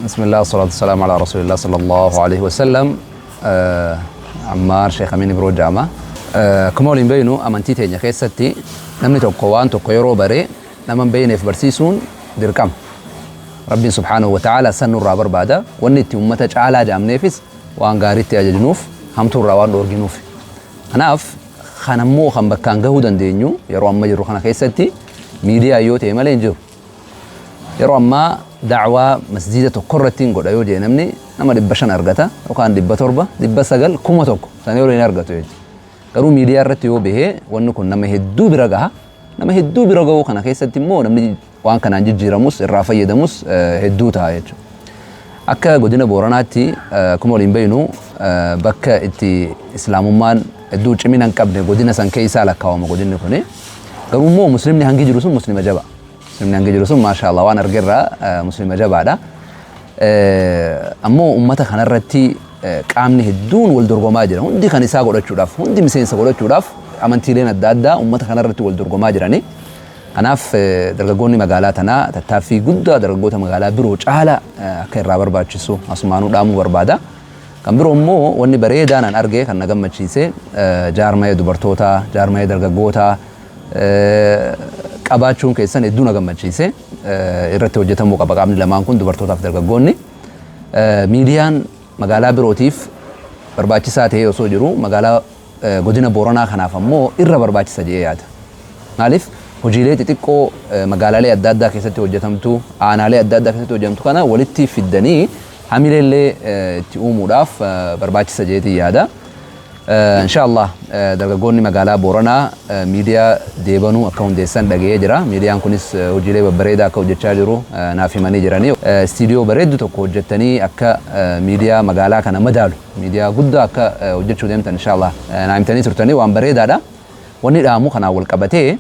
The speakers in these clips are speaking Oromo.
Bismillah, salatu wassalamu ala rasulillah sallallahu alaihi wasallam. Ammaar Sheekh Amin Ibroo jedhama. Akkuma waliin beeknu, amantii teenya keessatti namni tokko waan tokko yeroo bare nama hin beekneef barsiisuun dirqama. Rabbiin subhaanahu wa ta'ala san nurraa barbaada. Wanni itti ummata caalaa jedhamneefis waan gaariitti ajajnuuf, hamtuurraa waan dhoorginuuf. Kanaaf kanammoo kan bakkaan gahuu dandeenyu yeroo amma jirru kana keessatti miidiyaa yoo ta'e malee hin jiru. Yeroo ammaa da'waa masjiida tokko irratti hin godha yoo jee, namni nama 500 argata yookaan 700, 900, 1000 sana yeroo hin argatu jechuudha. Garuu miidiyaa irratti yoo bahee wanni kun nama hedduu bira gaha. Nama hedduu bira gahuu kana keessatti immoo namni waan kanaan jijjiiramus irraa fayyadamus hedduu ta'a jechuudha. Akka godina Booranaatti, akkuma waliin beeknu, bakka itti islaamummaan hedduu cimina hin qabne godina san keessaa lakkaawama godinni kuni. Garuu immoo muslimni hangi jiru sun muslima jaba. Muslimni hangi jiru sun, maashaallah, waan argerraa muslima jabaadha. Ammoo ummata kanarratti qaamni hedduun wal dorgomaa jira. Hundi kan isaa godhachuudhaaf, hundi miseensa godhachuudhaaf amantiileen adda addaa ummata kanarratti wal dorgomaa jirani. Kanaaf dargaggoonni magaalaa tanaa tattaaffii guddaa dargaggoota magaalaa biroo caala akka irraa barbaachisu asumaanuu dhaamuu barbaada. Kan biroo immoo wanni bareedaan an arge kan na gammachiise, jaarmaya dubartootaa, jaarmaya dargaggootaa qabaachuun keessan hedduu na gammachiise. Irratti hojjetamuu qaba qaamni lamaan kun, dubartootaaf dargaggoonni. Miidiyaan magaalaa birootiif barbaachisaa ta'ee osoo jiru, magaalaa godina Booranaa kanaaf ammoo irra barbaachisa jedhee yaada. Maaliif, hojiilee xixiqqoo magaalaalee adda addaa keessatti hojjetamtu, aanaalee adda addaa keessatti hojjetamtu kana walitti fiddanii hamileellee itti uumuudhaaf barbaachisa jedheetiin yaada. Inshaallah, dargaggoonni magaalaa Booranaa miidiyaa deebanuu akka hundeessan dhaga'ee jira. Miidiyaan kunis hojiilee babbareedaa akka hojjechaa jiru naaf himanii jiranii. Istiidiyoo bareeddu tokko hojjettanii akka miidiyaa magaalaa kana madaalu, miidiyaa guddaa akka hojjechuu deemtan inshaallah naa himtanii turtanii, waan bareedaadha. Wanni dhaamu kanaan wal qabatee,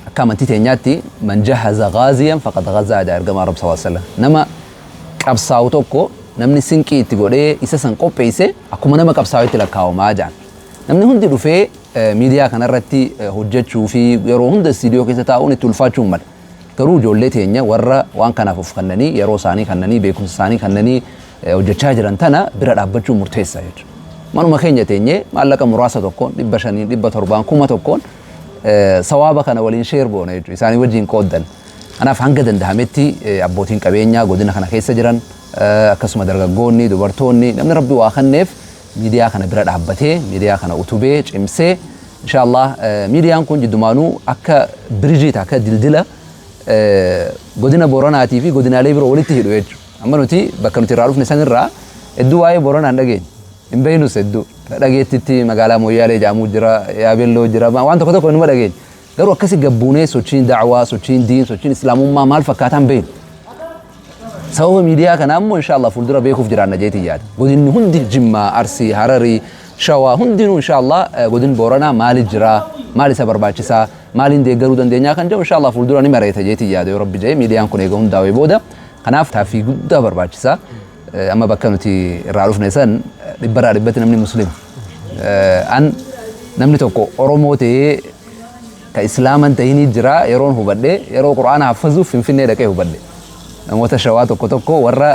akka amantii teenyaatti "Man jahaza gaaziyan faqad gazaa" jedha ergamaan Rabbi sallallahu alaihi wasallam. Nama qabsaa'u tokko namni sinqii itti godhee isa san qopheesse akkuma nama qabsaa'utti lakkaa'amaa jedhan. Namni hundi dhufee miidiyaa kanarratti hojjechuu fi yeroo hunda istiidiyoo keessa taa'uun itti ulfaachuu hin mala. Garuu ijoollee teenya warra waan kanaaf of kennanii, yeroo isaanii kennanii, beekumsa isaanii kennanii hojjechaa jiran tana bira dhaabbachuun murteessa jechuudha. Manuma keenya teenyee maallaqa muraasa tokkoon, 500n, 700n, 1000n sawaaba kana waliin share goona jechuudha. Isaanii wajjin qooddan. Kanaaf hanga danda'ametti abbootiin qabeenyaa godina kana keessa jiran, akkasuma dargaggoonni, dubartoonni, namni Rabbi waa kenneef miidiyaa kana bira dhaabbatee, miidiyaa kana utubee cimsee, inshaallah miidiyaan kun jiddumaanuu akka birijiita, akka dildila godina Booranaatii fi godinaalee biroo walitti hidhu jechuudha. Amma nuti bakka nuti irraa dhufne sanirraa hedduu waa'ee Booranaa hin dhageenye. Hin beeknus hedduu. Dhageettitti magaalaa Mooyyaalee jedhamu jira, Yaabelloo jira, waan tokko tokko inuma dhageenya. Garuu akkasi gabbuunee sochiin da'waa, sochiin diin, sochiin islaamummaa maal fakkaataa hin beeknu. Sababa miidiyaa kanaa immoo inshaallah fuuldura beekuuf jiraanna jeetiin yaada. Godinni hundi, Jimmaa, Arsii, Hararii, Shawaa hundinuu, inshaallah godin Booranaa maali jira, maal isa barbaachisaa, maaliin deeggaruu dandeenyaa kan jedhu inshaallah fuuldura ni mareeta jeetiin yaada, yoo Rabbi jedhe, miidiyaan kun eega hundaa'ee booda. Kanaaf taaffii guddaa barbaachisa. Amma bakka nuti irraa dhufne san dhibbarraa dhibbatti namni muslima. An namni tokko Oromoo ta'ee ka Islaaman ta'inii jira yeroon hubadhe, yeroo Qur'aana haffazuuf Finfinnee dhaqee hubadhe. Namoota Shawaa tokko tokko warra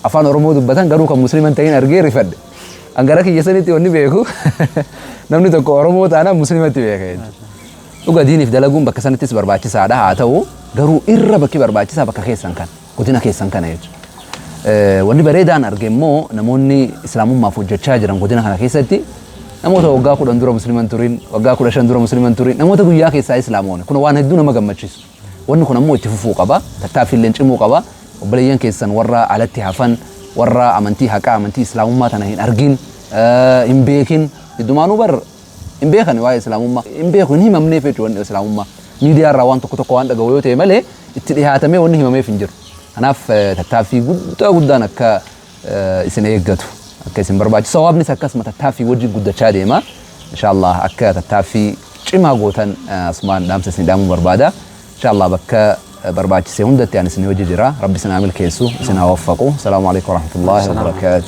afaan Oromoo dubbatan garuu kan Musliman ta'in argee rifadhe. An gara kiyya sanitti wanni beeku namni tokko Oromoo taanaan Muslimatti beeka jechuudha. Dhuga, diiniif dalaguun bakka sanittis barbaachisaadha, haa ta'u garuu irra bakki barbaachisaa bakka keessan kana, godina keessan kana jechuudha. Wanni bareedaan arge immoo namoonni islaamummaaf hojjechaa jiran godina kana keessatti namoota waggaa 10 dura musliman turin, waggaa 15 dura musliman turin, namoota guyyaa keessaa islaamoone. Kun waan hedduu nama gammachiisu. Wanni kun ammoo itti fufuu qaba. Tattaaffiilleen cimuu qaba. Obboleeyyan keessan warra alatti hafan, warra amantii haqaa, amantii islaamummaa tana hin argin, hin beekin, heddumaanuu bar hin beekan waa'ee islaamummaa. Hin beeku, hin himamneef jechuudha wanni islaamummaa. Miidiyaa irraa waan tokko tokko waan dhaga'u yoo ta'e malee itti dhihaatamee wanni himameef hin jiru. Kanaaf tattaaffii guddaa guddaan akka isin eeggatu, akka isin barbaachisu, sawaabnis akkasuma tattaaffii wajjin guddachaa deema. Inshaallah akka tattaaffii cimaa gootan asumaan dhaamsa isin dhaamuu barbaada. Inshaallah bakka barbaachise hundatti ani isin hojii jira. Rabbi isin haa milkeessu, isin haa waffaqu. Salaamu alaikum warahmatullahi wabarakaatu.